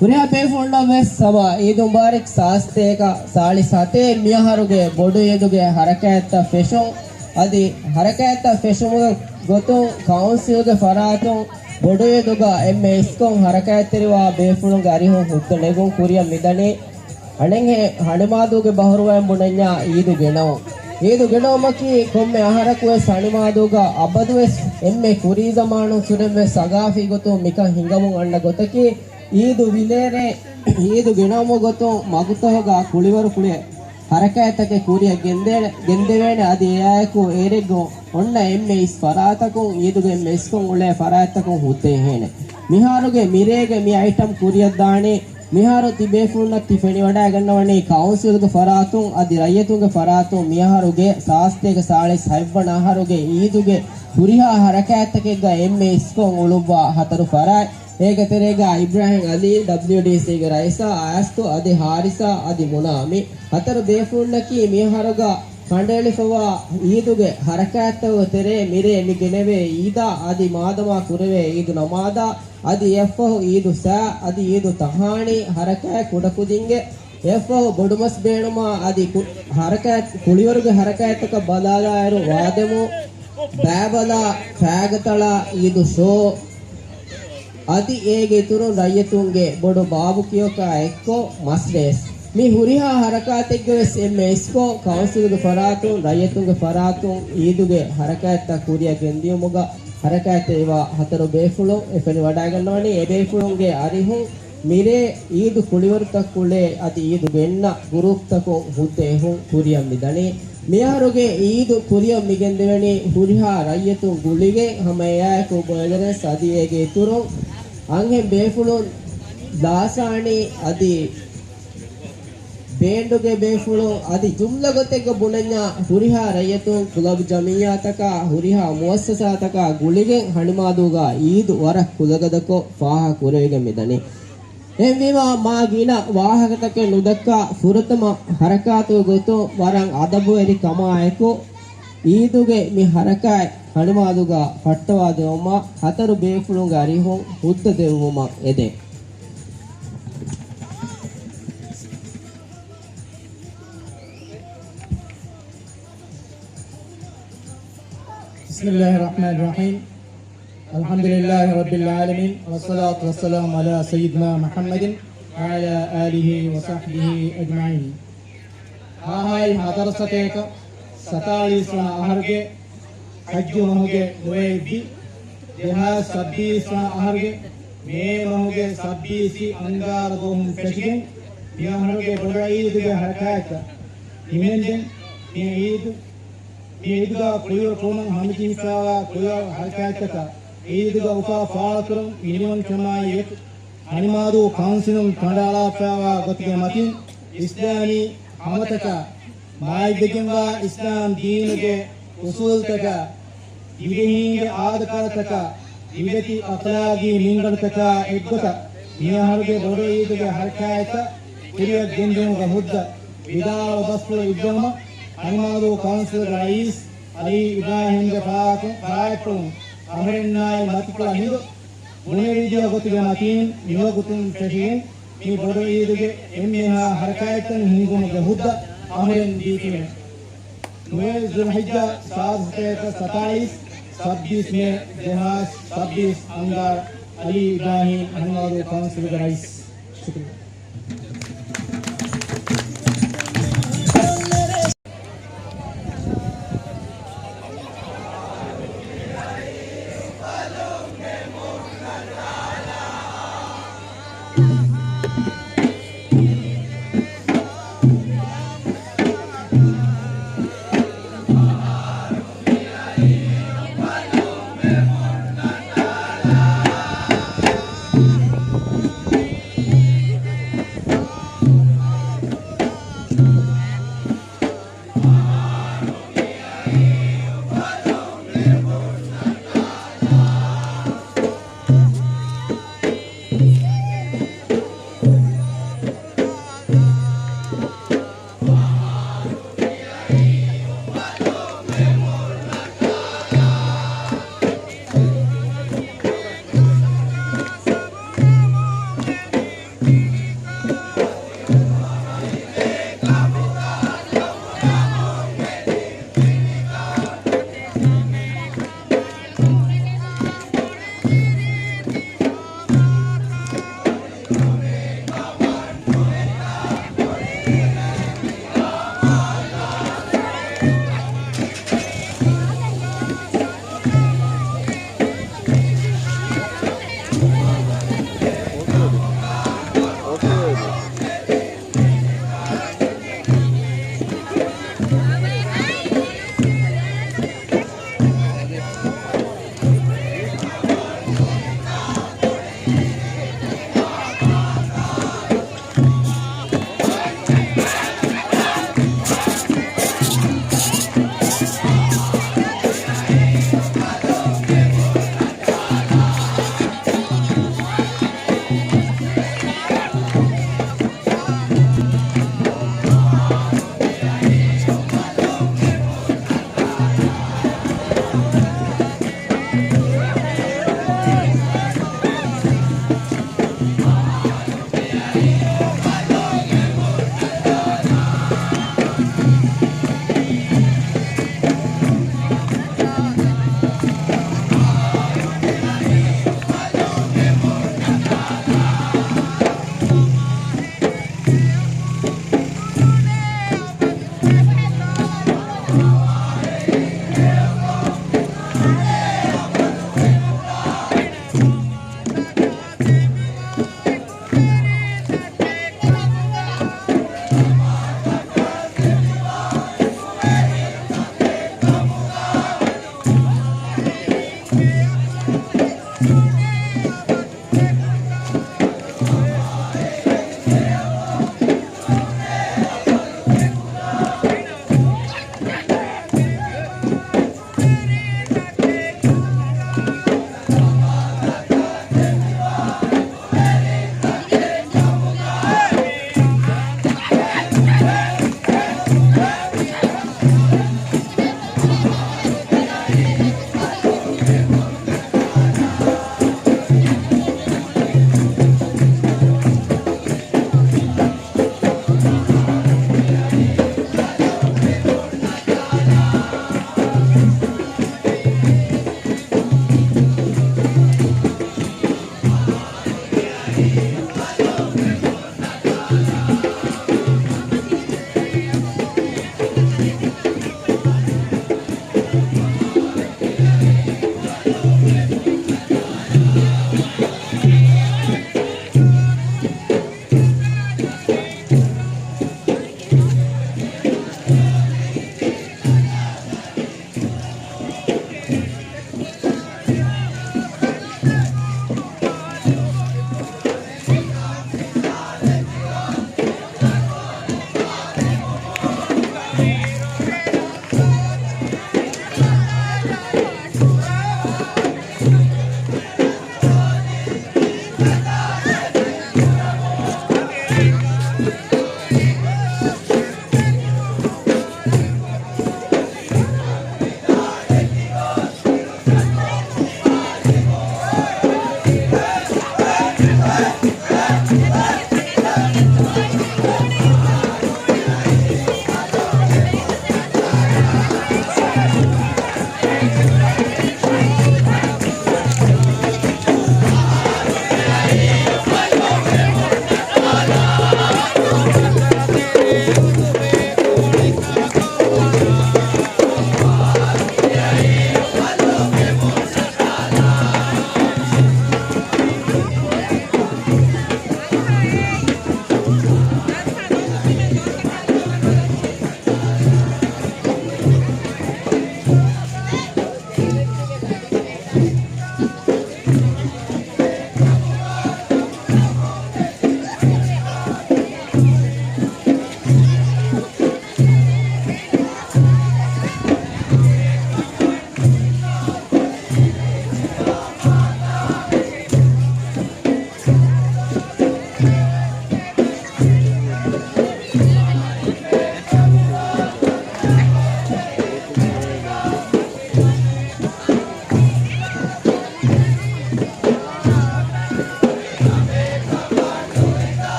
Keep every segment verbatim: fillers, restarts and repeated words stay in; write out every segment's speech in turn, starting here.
ހުރިހާ ބޭފުޅުންނަށް ވެސް ހަމަ އީދު މުބާރަކް. ސާސްތޭކަ ސާޅީސް ހަތޭ މިއަހަރުގެ ބޮޑު އީދުގެ ހަރަކާތްތައް ފެށުން. އަދި ހަރަކާތްތައް ފެށުމުގެ ގޮތުން ކައުންސިލްގެ ފަރާތުން ބޮޑު އީދުގަ އެންމެ އިސްކޮށް ހަރަކާތްތެރިވާ ބޭފުޅުންގެ އަރިހުން ހުއްދަ ނެގުން ކުރިއަށް މިދަނީ. އަނެއްހެން ހަނިމާދޫގެ ބަހުރުވައިން ބުނަންޏާ އީދު ގެނައުން. އީދު ގެނައުމަކީ ކޮންމެ އަހަރަކުވެސް ހަނިމާދޫގަ އަބަދުވެސް އެންމެ ކުރީ ޒަމާނުން ސުރެންވެސް ސަގާފީ ގޮތުން މިކަން ހިނގަމުން އަންނަ ގޮތަކީ، އީދު ވިލޭރޭ، އީދު ގެނައުމުގެ ގޮތުން މަގުތަކުގަ ކުޅިވަރު ކުޅި ހަރަކާތްތަކެއް ކުރިއަށް ގެންދޭ-، ގެންދެވޭނެ. އަދި އެއާއެކު އޭރެއްގަ އޮންނަ އެންމެ އިސް ފަރާތަކުން އީދުގެ އެންމެ އިސްކޮށް އުޅޭ ފަރާތްތަކުން ހުއްދަ ޖެހޭނެ. މިހާރުގެ މިރޭގެ މި އައިޓަމް ކުރިއަށްދާނީ. މިހާރު ތި ބޭފުޅުންނަށް ތި ފެނިވަޑައިގަންނަވަނީ ކައުންސިލްގެ ފަރާތުން އަދި ރައްޔިތުންގެ ފަރާތުން މިއަހަރުގެ ސާސްތޭކަ ސާޅީސް ހަތްވަނަ އަހަރުގެ އީދުގެ ހުރިހާ ހަރަކާތްތަކެއްގަ އެންމެ އިސްކޮށް އުޅުއްވާ ހަތަރު ފަރާތް. އޭގެ ތެރޭގަ އިބްރާހިމް އަލީ، ޑަބްލިޔުޑީސީގެ ރައީސާ އާސްތު އަދި ހާރިސާ އަދި މުނާ، މި ހަތަރު ބޭފުޅުންނަކީ މިއަހަރުގަ ކަނޑައެޅިފަވާ އީދުގެ ހަރަކާތްތަކުގެ ތެރޭ މިރޭ މި ގެނެވޭ އީދާ އަދި މާދަމާ ކުރެވޭ އީދު ނަމާދާ އަދި އެއަށްފަހު އީދު ސާ އަދި އީދު ތަހާނީ ހަރަކާތް ކުޑަކުދިންގެ އެއަށްފަހު ބޮޑުމަސް ބޭނުމާ އަދި ކު-، ހަރަކާތް، ކުޅިވަރުގެ ހަރަކާތްތަކަށް ބަލާލާއިރު ވާދެމު، ބައިބަލާ، ފާގަތަޅާ، އީދު ޝޯ، އަދި އޭގެ އިތުރުން ރައްޔިތުންގެ ބޮޑު ބާބުކިއުއަކާ އެއްކޮށް މަސްރޭސް. މި ހުރިހާ ހަރަކާތެއްގެ ވެސް އެންމެ އިސްކޮށް ކައުންސިލުގެ ފަރާތުން ރައްޔިތުންގެ ފަރާތުން އީދުގެ ހަރަކާތްތައް ކުރިއަށް ގެންދިޔުމުގަ ހަރަކާތްތެރިވާ ހަތަރު ބޭފުޅުން އެ ފެނިވަޑައިގަންނަވަނީ. އެ ބޭފުޅުންގެ އަރިހުން މިރޭ އީދު ކުޅިވަރުތައް ކުޅޭ އަދި އީދު ގެންނަ ގުރޫޕްތަކުން ހުއްދަ އެހުން ކުރިއަށް މިދަނީ. މިއަހަރުގެ އީދު ކުރިއަށް މިގެންދެވެނީ ހުރިހާ ރައްޔިތުން ގުޅިގެން ހަމަ އެއާއެކު ބޮއެލަރެންސް އަދި އޭގެ އިތުރުން އަންހެން ބޭފުޅުން ލާސާނީ އަދި ބޭންޑުގެ ބޭފުޅުން އަދި ޖުމްލަ ގޮތެއްގަ ބުނަންޏާ ހުރިހާ ރައްޔިތުން ކުލަބު ޖަމިއްޔާތަކާ ހުރިހާ މުއައްސަސާތަކާ ގުޅިގެން ހަނިމާދޫގަ އީދު ވަރަށް ކުލަގަދަކޮށް ފާހަގަ ކުރެވިގެން މިދަނީ. އެހެންވީމާ، މާ ގިނަ ވާހަކަތަކެއް ނުދައްކާ، ފުރަތަމަ ހަރަކާތުގެ ގޮތުން ވަރަށް އަދަބުވެރި ކަމާއެކު، އީދުގެ މި ހަރަކާތް ހަނިމާދޫގަ ފައްޓަވާ ދެއްވުމަށް ހަތަރު ބޭފުޅުންގެ އަރިހުން ހުއްދަ ދެއްވުމަށް އެދެން. بسم الله الرحمن الرحيم. الحمد لله رب العالمين، والصلاة والسلام على سيدنا محمد وعلى آله وصحبه أجمعين. ހާހާއި ހަތަރު ސަތޭކަ ސަތާޅީސް ވަނަ އަހަރުގެ ހައްޖު މަހުގެ ނުވައެއްވި، ދެހާސް ސައްބީސް ވަނަ އަހަރުގެ މޭ މަހުގެ ސައްބީސް އަންގާރަ ދުވަހުން ފެށިގެން، މިއަހަރުގެ ބޮޑު އީދުގެ ހަރަކާތްތައް ހިމެންދެން، މި އީދު މި އީދުގަ ކުޅިވަރު ކުރުމަށް ހަމަޖެހިފައިވާ ކުޅިވަރު ހަރަކާތްތަކަށް އީދުގަ އުފާ ފާޅުކުރަން މިނިވަންކަމާއި އެކު، ހަނިމާދޫ ކައުންސިލުން ކަނޑައަޅާފައިވާ ގޮތުގެ މަތިން އިސްލާމީ ހަމަތަކާ، މާތްވެގެންވާ އިސްލާމް ދީނުގެ އުސޫލްތަކާ، ދިވެހީންގެ އާދަކާރަތަކާ، ދިވެތި އަޚްލާގީ މިންވަނަތަކާ އެއްގޮތަށް މިއަހަރުގެ ބޮޑު އީދުގެ ހަރަކާތްތައް ކުރިއަށް ގެންދިއުމުގެ ހުއްދަ ވިދާޅުވާ ބަސްފުޅު އިއްވަމަ، ހަނިމާދޫ ކައުންސިލްގެ ރައީސް އަލީ އިބްރާހިމްގެ ފާފަ-، ފާފައިން އަހަރެންނާއި މަތިފުޅަށް ހިނދު ބުނެވިދިޔަ ގޮތުގެ މަތީން މިވަގުތުން ފެށިގެން މި ބޮޑު އީދުގެ އެންމެހާ ހަރަކާތްތައް ހިންގުމުގެ ހުއްދަ އަހަރެން ދީފިއެވެ. ނުވައެއް ޒުލްހިއްޖާ ސާދަ ސަތޭކަ ސަތާޅީސް، ސައްބީސް މޭ ދެހާސް ސައްބީސް އަންގާ އަލީ އިބްރާހިމް ހަނިމާދޫ ކައުންސިލްގެ ރައީސް. ޝުކުރިއްޔާ.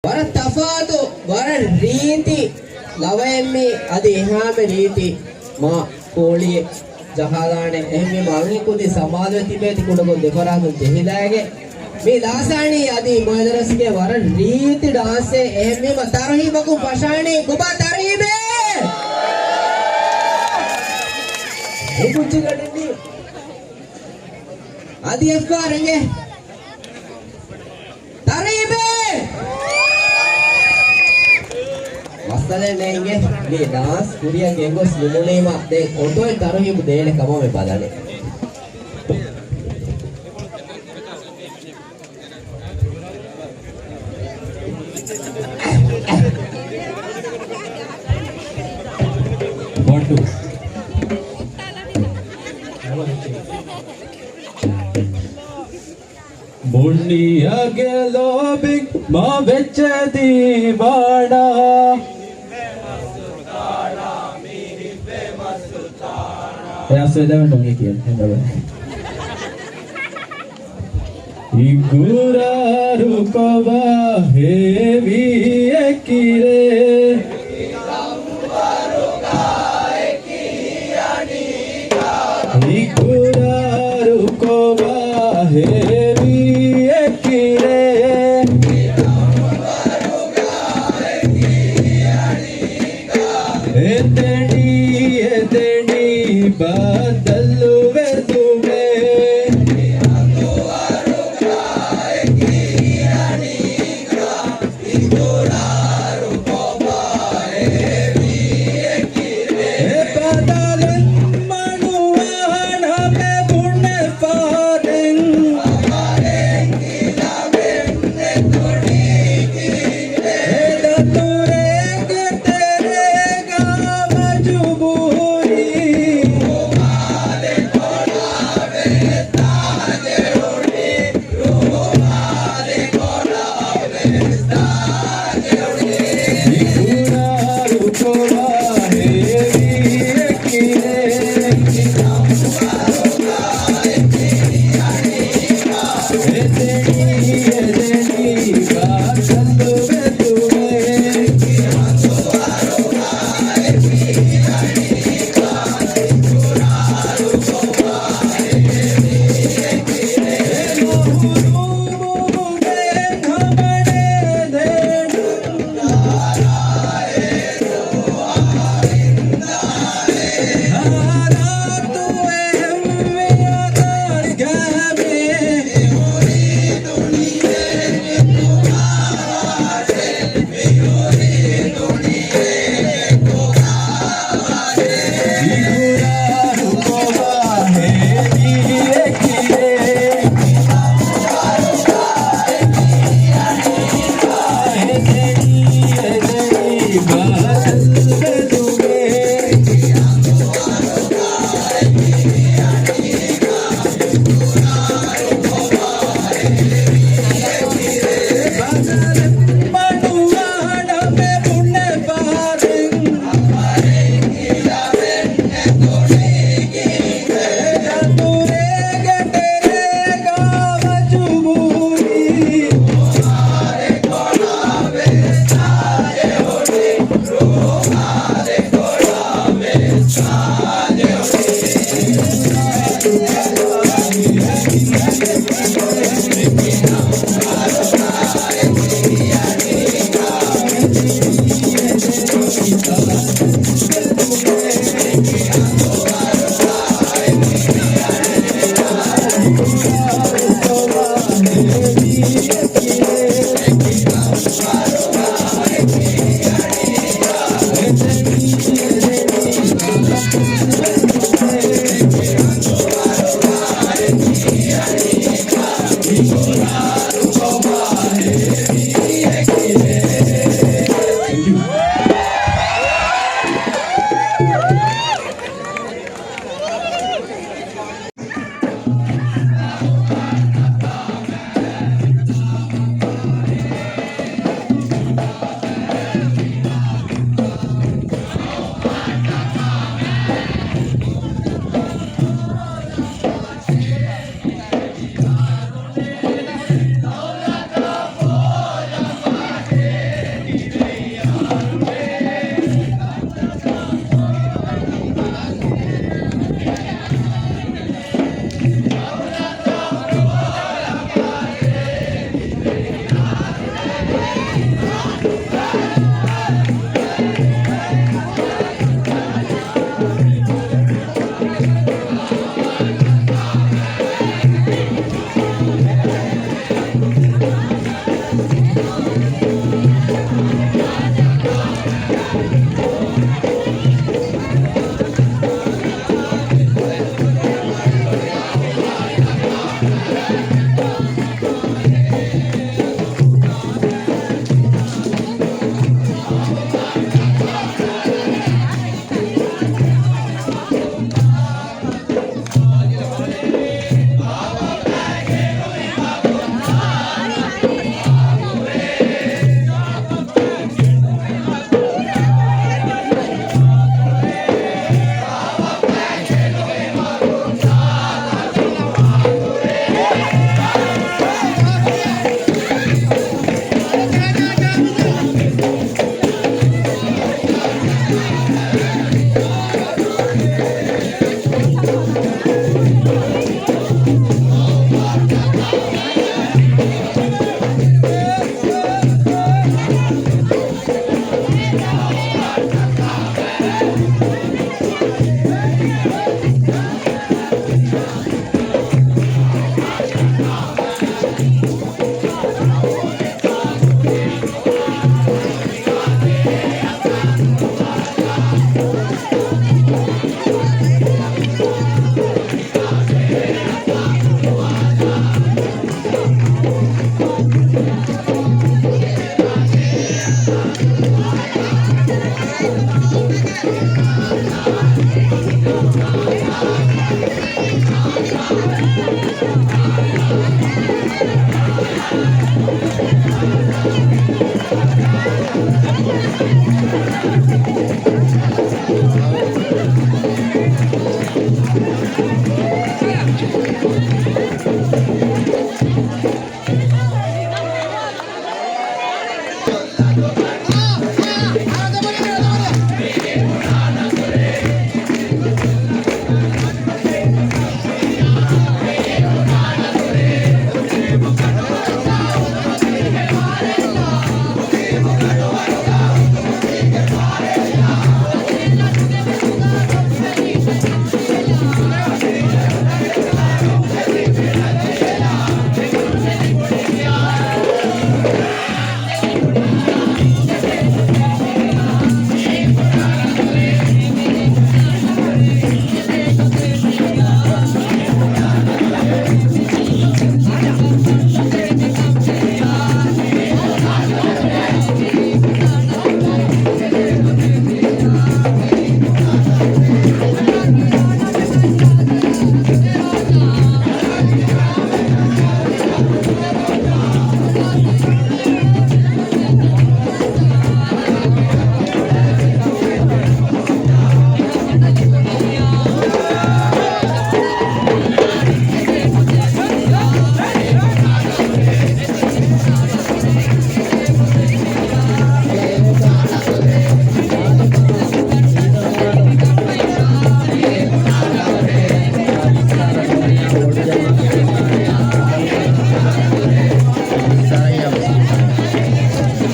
ވަރަށް ތަފާތު، ވަރަށް ރީތި ލަވައެއް މީ. އަދި އެހާމެ ރީތި މާ ކޯޅިއެއް ޖަހާލާނެ. އެހެންވީމަ އަޅުގަނޑު ކުދިން ސަމާލުވެ ތިބޭތި ކުޑަކޮށް ދެފަރާތުން ޖެހިލައިގެން. މީ ލާސާނީ އަދި މޮޔަދަރަސްގެ ވަރަށް ރީތި ޑާންސެއް. އެހެންވީމަ ތަރުހީބަކުން ފަށާނީ. ބުބާ ތަރުހީބޭ! އެ ކުއްޖިގަޑިންނީ. އަދި އެއްފަހަރު އިނގޭ. ތަރުހީބޭ! މައްސަލައެއް ނެތް އިނގޭ. މި ޑާންސް ކުރިއަށް ގެންގޮސް ނިމުނީމަ ދެން އޮތޮއެ ތަރުހީބު ދޭނެ ކަމަށް މި ބަލަނީ. One, two. މުނިއަގެ ލޯބިން މާ ވެއްޖެ ދީވާނާ. އެއަސް އެލެވެން ނުވި ކިޔަން ހެނދަވެ. އިގުރާރު ކޮބާ ހެވީ އެކިރޭ. އިގުރާރު ކޮބާ ހެވީ އެކިރޭ. އެދެނީ، އެދެނީ ބަދަލު ވެދުމޭ.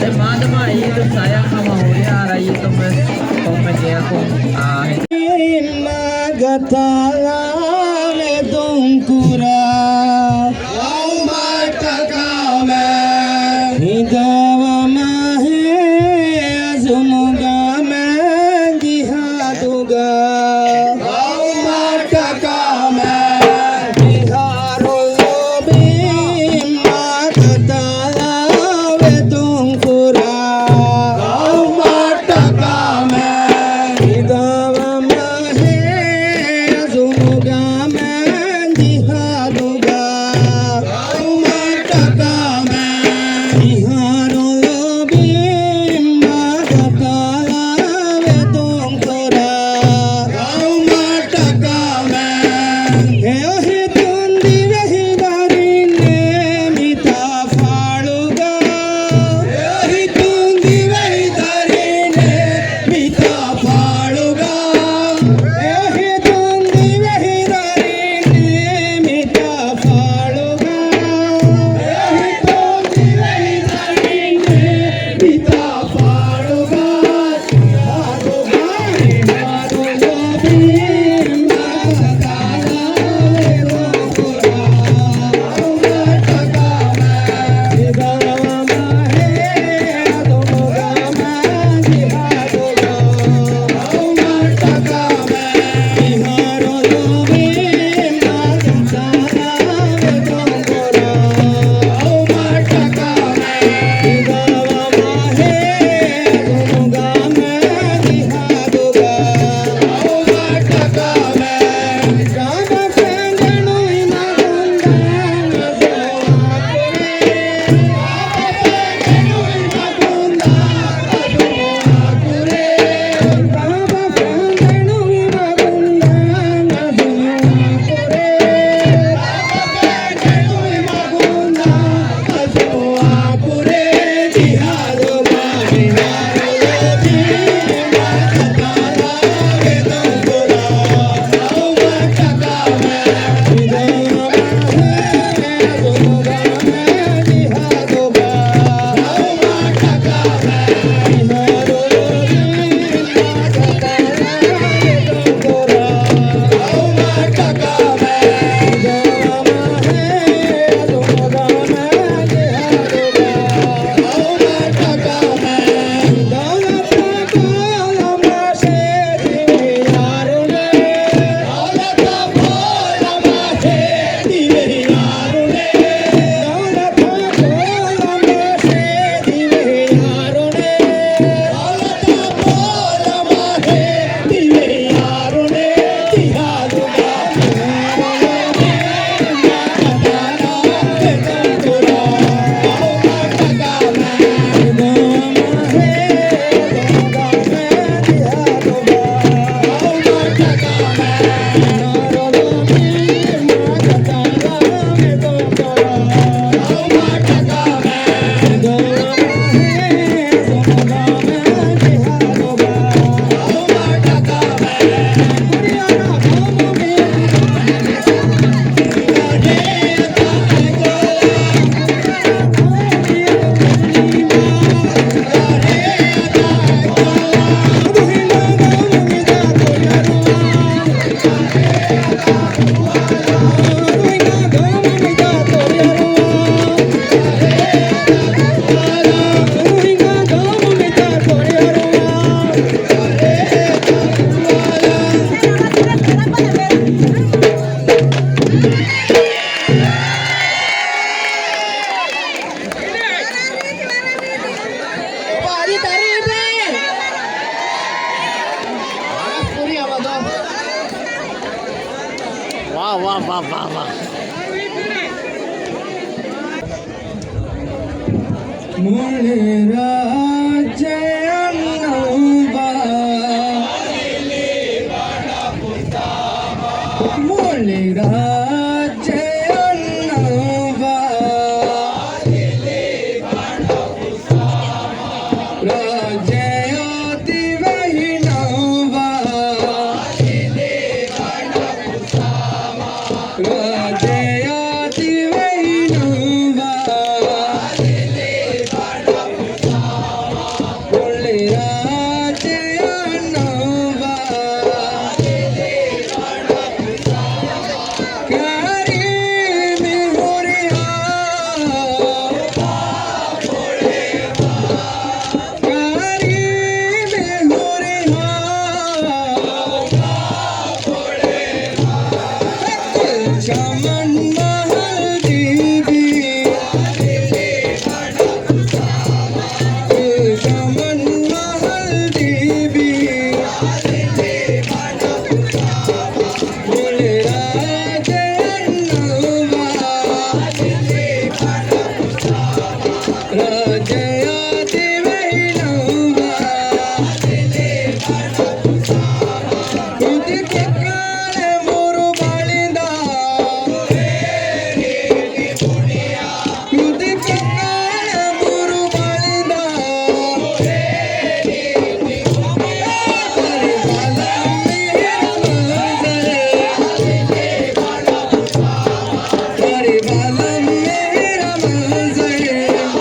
ދެ މާދަމާ އީދު ސަޔަށް ހަމަ ހުރިހާ ރައްޔިތުން ވެސް ކޮންމެ ގެއަކުން އާ، ގަތާ ވެދުން ކުރާ ގައުމަށްޓަކާމެ ހިނގާވަމާ ހޭ އަޒުމުގަ މެން ޖިހާދުގަ ގައުމަށްޓަކާމެ މިހާރު ލޯބިން މާ ގަތާ ވެދުން ކުރާ ގައުމަށްޓަކާމެ ހިނގާވަމާ ހޭ އަޒުމުގަ ވާ، ވާ، ވާ. މުޅި ރާއްޖެ އަންނަވާ. މުޅި ރާއްޖެ އަންނަވާ. ރާއްޖެއާ ދިވެހި ނައްވާ. ރާއްޖެއާ ދިވެހި ނައްވާ. މުޅި ރާއްޖެއަށް ނައްވާ. ކަރީމެއް ހުރިހާ. ކަރީމެއް ހުރިހާ. ގުލްޝަމަން މަހަލް ދީބީ. ގުލްޝަމަން މަހަލް ދީބީ. މުޅި ރާއްޖެ އަންނަވާ. ރާއްޖެއާ ދިވެހި ނައްވާ. ކުދިކޮށް ކާޅެން ބުރު ބަޅިނދާ. ކުދިކޮށް ކާޅެން ބުރު ބަޅިނދާ. ހަރި ބަލަން މިހިރަ މަންޒަރެއް. ހަރި ބަލަން މިހިރަ މަންޒަރެއް.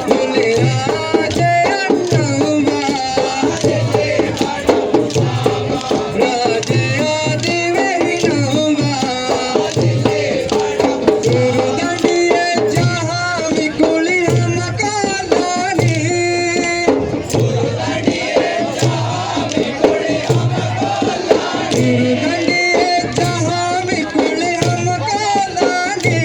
މުޅި ރާއްޖެ އަންނަވާ. ރާއްޖެއާ ދިވެހި ނައްވާ. ކުރުދަނޑިއެއް ޖަހާ މި ކުޅި ހަމަކޮށްލާނީ. ކުރުދަނޑިއެއް ޖަހާ މި ކުޅި ހަމަކޮށްލާނީ.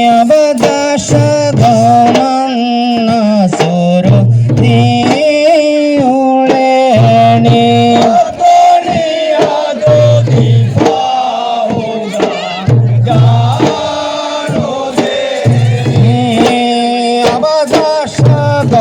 އަބަދަށް ދަމަން ނަސުރު ދީ އުޅެނީ. އަބަދަށް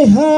Thank you.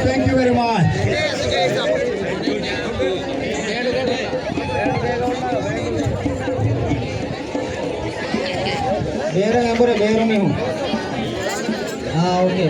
Thank you very much. ބޭރަށް އެނބުރެ ބޭރު މީހުން. އާ، އޯކޭ.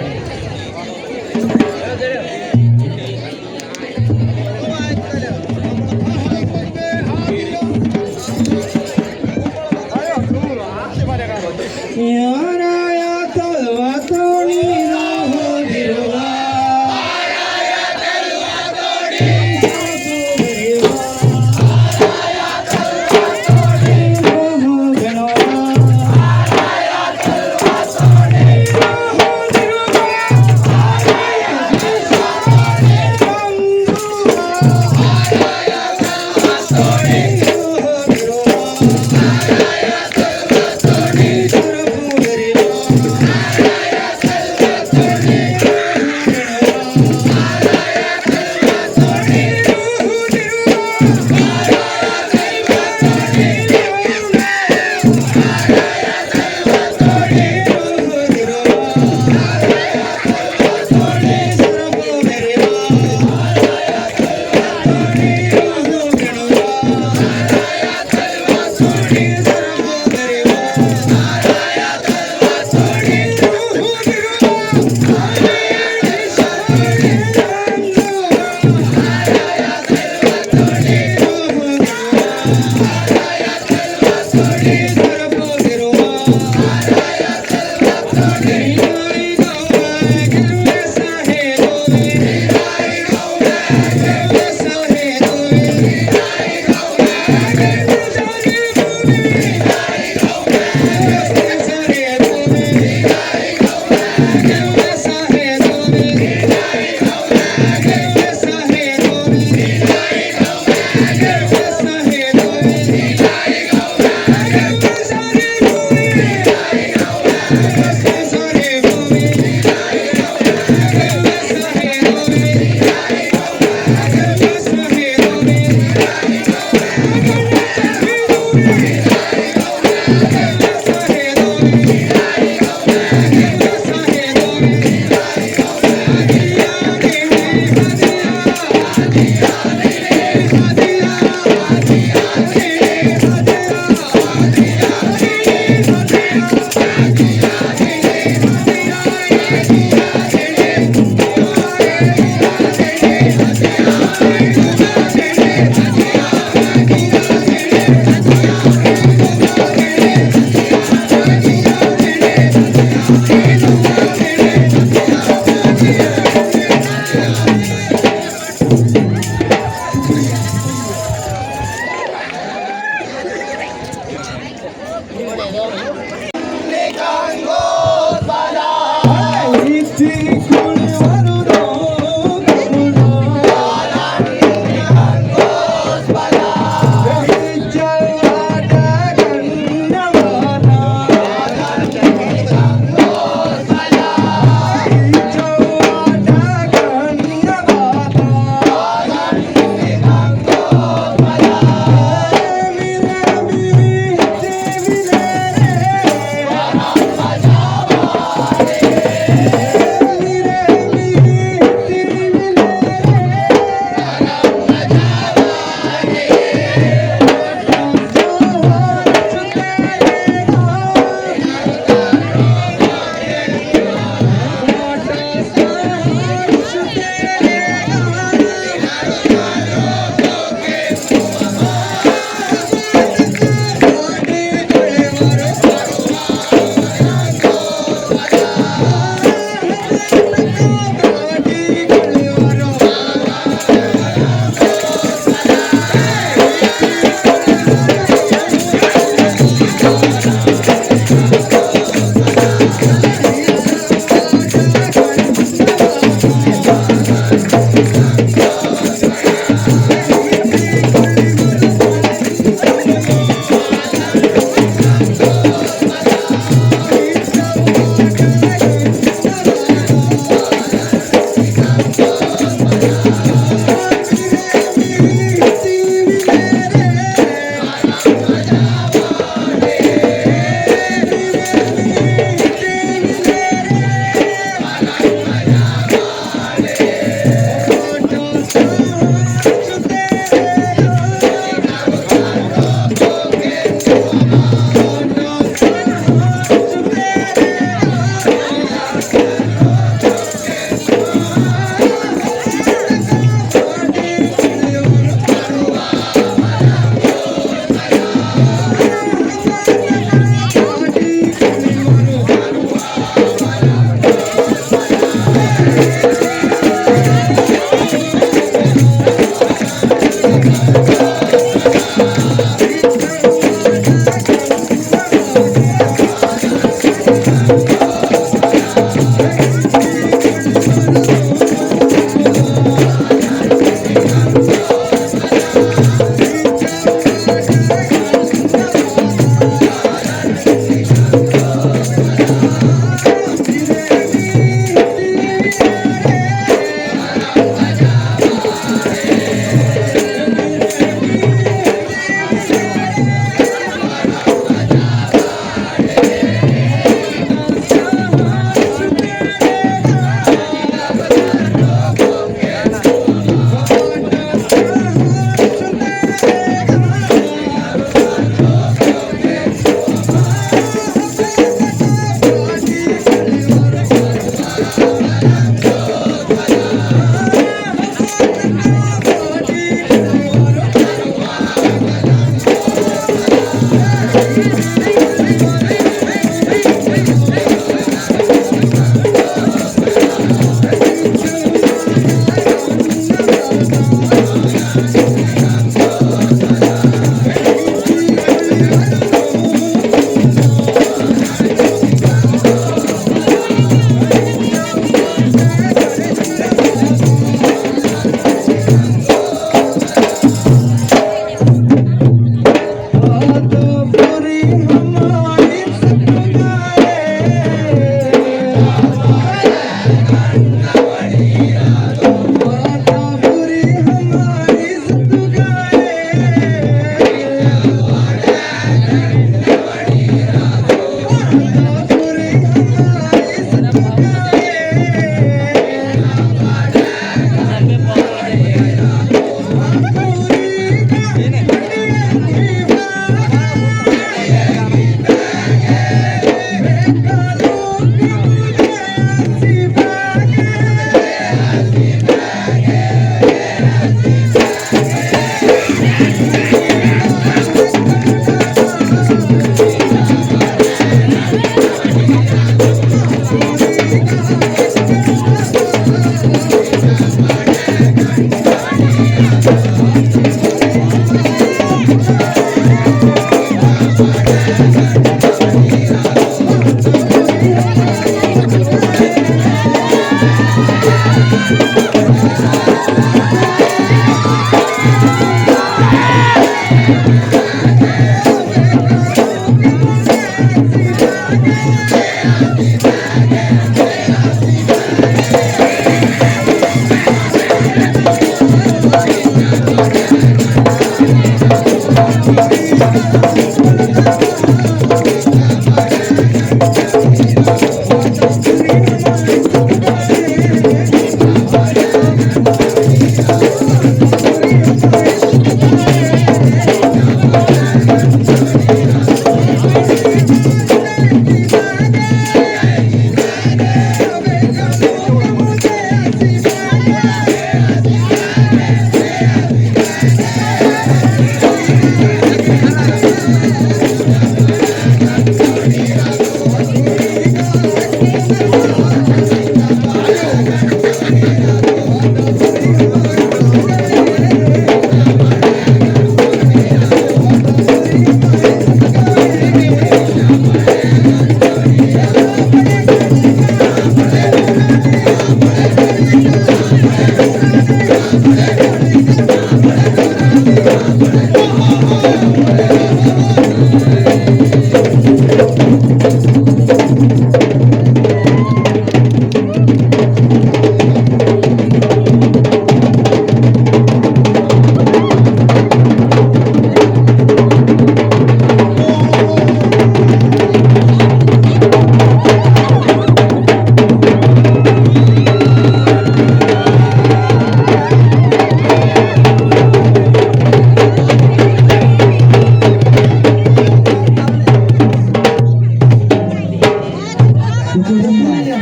ޝުކުރިއްޔާ.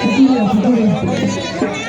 ޝުކުރިއްޔާ، ޝުކުރިއްޔާ.